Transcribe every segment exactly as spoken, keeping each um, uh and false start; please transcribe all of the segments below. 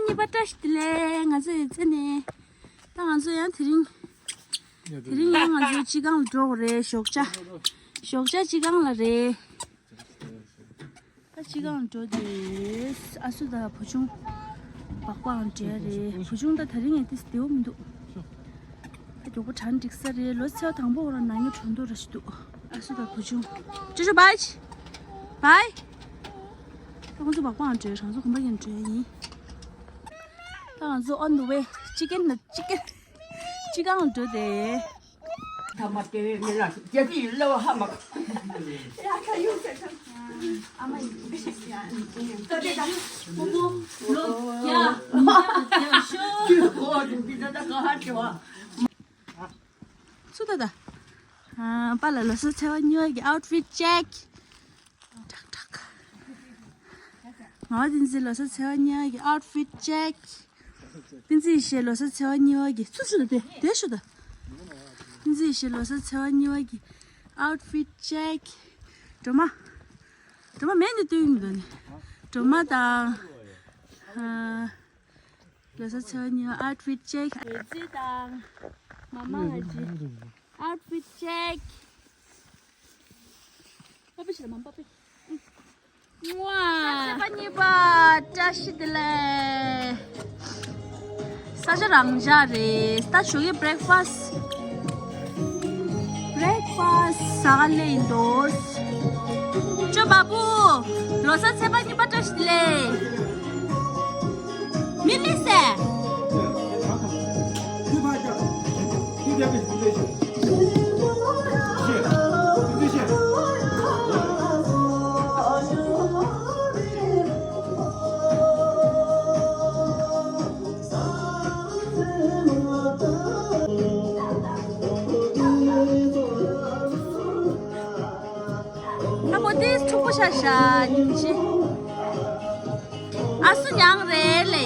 གཉིས་པ་བཀྲ་ཤིས་བདེ་ལེགས། ང་ཚོ་ཡོད་ཚད་ནས་ད་ང་ཚོ་ཡང་དེ་རིང་དེ་རིང་ཡང་ང་ཚོ་སྤྱི་ཁང་ལ་འགྲོ་དགོས་རེད། ཞོགས་ཇ་ཞོགས་ཇ་སྤྱི་ཁང་ལ་རེད། ད་སྤྱི་ཁང་འགྲོ་དེ། ཨ་སུ་དང་བུ་ཆུང་སྦག་སྦག་འགྲོ་ཡ་རེད། བུ་ཆུང་ད་དེ་རིང་ཡང་ཏིས་བདེ་བོ་མི་འདུག་ད་མགྱོགས་པོ་གྲ་འགྲིག་ས་རེད། ལོ་ཚེ་བ་དང་པོ་འོ་ར་ནང་ཉོ་གྲོན་ཐོ་ར་ཞིག་འདུག་ཨ་སུ་དང་བུ་ཆུང་། ཅོ་ཅོ་བའི། བའི། ད་ཁོང་ཚོ་སྦག་སྦག་འགྲོ་ཡ། རང་ཚོ་གོམ་པ་ཡན་འགྲོ་ཡ་ཡིན། ད་ང་ཚོ་on the way། སྤྱི་ཁང་ལ་སྤྱི་ཁང་སྤྱི་ཁང་ལ་འགྲོ་དེ། ཐ་མ་དེ་བས་མི་ལ་རྒྱ་ཕིའི་གླ་བ་ཧ་མ། ཡ་ཁ་ཡོད་ཟེར་ཁ། ཨ་མ་ཡིན། ད་དེ་ད་པོ་པོ་ལོ་ཡ་ཡ་ཤོ། ཁོ་འདི་ད་ད་ག་ཧ་ཅི་བ། སུ་ད་ད། ཨ་པཱ་ལགས་ལོ་གསར་ཚེས་པ་གཉིས་པ་གི་outfit check། ཏག་ཏག་ང་བསྟན་འཛིན་ལོ་གསར་ཚེས་པ་གཉིས་པ་གི་outfit check། བསྟན་འཛིན་ཡེ་ཤེས་ལོ་གསར་ཚེས་པ་གཉིས་པ་གི་ཚུར་ཚུར་ལ་བལྟས་བལྟས་ཤོག་ད། བསྟན་འཛིན་ཡེ་ཤེས་ལོ་གསར་ཚེས་པ་གཉིས་པ་གི་outfit check། སྒྲོལ་མ། སྒྲོལ་མ་མེད་ནི་སྟོན་གི་མི་འདུག་ནི། སྒྲོལ་མ་དང་། ཨ། ལོ་གསར་ཚེས་པ་གཉིས་པ་outfit check། འོད་ཟེར་དང་། མ་མ་ཧ་ཅི། outfit check། པ་པི་ཞིག་ལ་མ་པ་པི། ལོ་གསར་ཚེས་པ་གཉིས་པ་བཀྲ་ཤིས་བདེ་ལེགས། ས་ཆ་རང་འཇགས་རེད། ད་ཞོགས་ཀའི་breakfast། breakfast ཟ་ག་སླེབས་ཡིན་འདུག་ཅོ་བ་པུ། ལོ་གསར་ཚེས་པ་གཉིས་པ་བཀྲ་ཤིས་བདེ་ལེགས། མི་ལི་སེ། ཨ་ཁོ་དེ་ཕྲུ་གུ་ཤ་ཤ་ཉིན་ཅི། ཨ་སུ་མྱང་རེད་ལེ།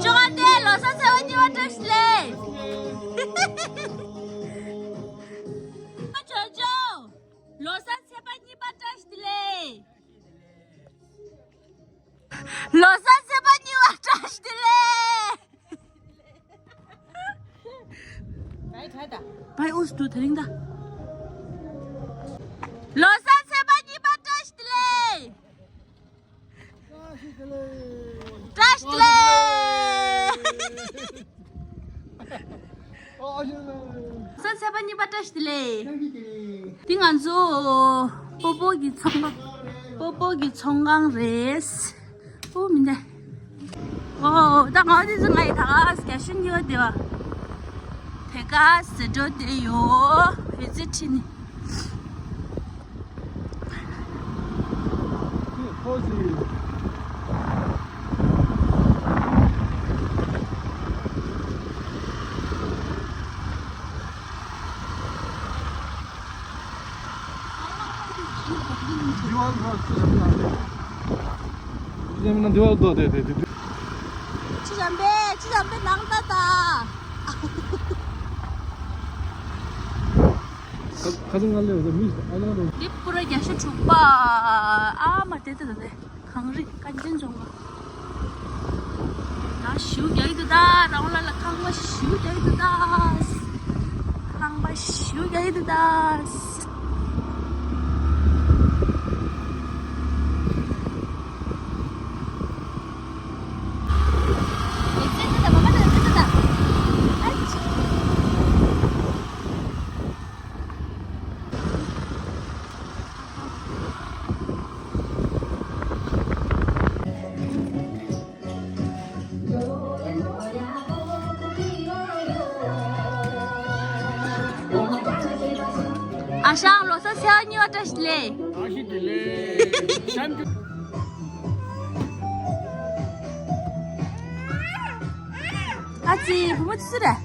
ཅོ་ག་ཏེ་ལོ་གསར་ཚེས་པ་གཉིས་པ་བཀྲ་ཤིས་ལེ། ཨ་ཅོ་ཅོ། ལོ་གསར་ཚེས་པ་གཉིས་པ་བཀྲ་ཤིས་ལེ། ལོ་གསར་ཚེས་པ་གཉིས་པ་བཀྲ་ཤིས་བདེ་ལེགས། བའི་ཨུས་དུ་དེ་རིང་ད། ལོ་གསར་ཚེས་པ་གཉིས་པ་བཀྲ་ཤིས་བདེ་ལེགས། བཀྲ་ཤིས་བདེ་ལེགས། ལོ་གསར་ཚེས་པ་གཉིས་པ་བཀྲ་ཤིས་བདེ་ལེགས། འདི་ང་ཚོ་སྤོ་བོ་གི་ཚོང་ཁང་། སྤོ་བོ་གི་ཚོང་ཁང་རེད། ཨོ་མི་འདྲ། ཨོ་ད་ང་འདི་ཚོ་ང་ཡི་ད་ག་རྒྱ་ཤུན་ཡོད་དེ་བ། དེ་ག་ཟེར་འགྲོ་དེ་ཡོ། ཨེ་ཙི་ཁྲི་ནི། ཁ་སང་ང་ལས་འོ་མི་ཨ་ལ་རོ། འདི་པུ་ར་རྒྱ་ཤོ་དྲུག་པ། ཨ་མ་དེ་དེ་དེ་དེ། གངས་རི་དཀར་ཆེན་རྫོང་ལ། ད་ཞུ་རྒྱག་གི་འདུག་ད་རང་ལ་ལ་ཁང་པ་ཞུ་རྒྱག་གི་འདུག་ད། ཁང་པ་ཞུ་རྒྱག་གི་འདུག་ད། ཨ་ཞང་ལོ་གསར་ཚེས་པ་གཉིས་པ་བཀྲ་ཤིས་བདེ་ལེགས། བཀྲ་ཤིས་བདེ་ལེགས། ཨ་ཙི་བུ་མོ་ཆུ་རེད།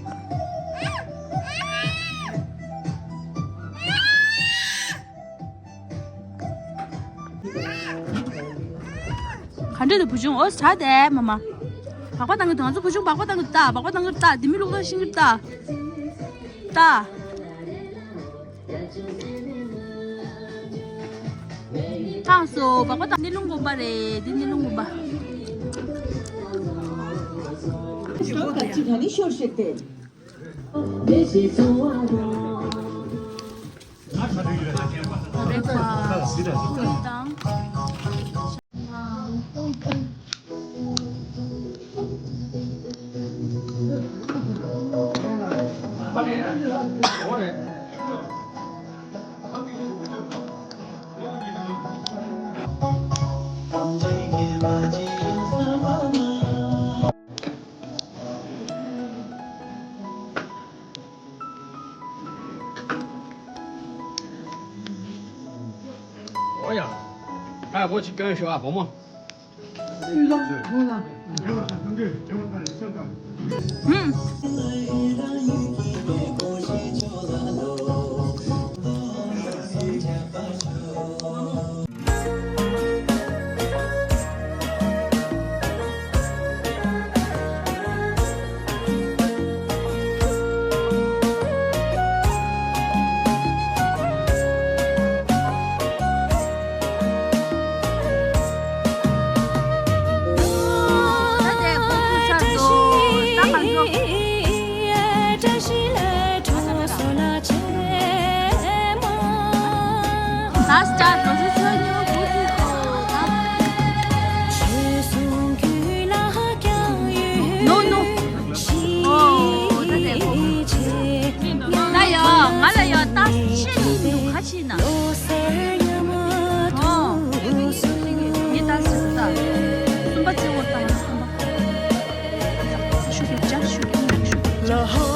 ག་འདྲ་འདུག་བུ་ཆུང་། ཨོ་ཟ་དེ་མ་མ། སྦག་སྦག་བཏང་གི་འདུག་ང་ཚོ་བུ་ཆུང་སྦག་སྦག་བཏང་གི་འདུག་ད་སྦག་སྦག་བཏང་གི་འདུག་ད་དེ་མི་ལུག་ད་ཤིང་གི་འདུག་ད། ད། ཐང་སོ་སྦག་སྦག་བཏང་། གནས་ལུང་དགོན་པ་རེད། འདི་གནས་ལུང་དགོན་པ། ཀ་ཅི་ག་ནི་ཤོར་ཤེས་ཏེ། ཨོ་ཡ། ཨ་བོ་ཅིག་སྐྱོན་ཤོག་ཨ་བུ་མོ། ད་ཡ་ང་ལ་ཡ་ད་ཆེ་ནི་འདུག་ཁ་ཆེ་ན། ཨོ། ངས་ད་ཟེར་ད། གསུམ་པ་བརྩི་བ་བཏང་ན་གསུམ་པ། ཤུ་གི་ཅག་ཤུ་གི་ཉག་ཤུ་གི་ཅག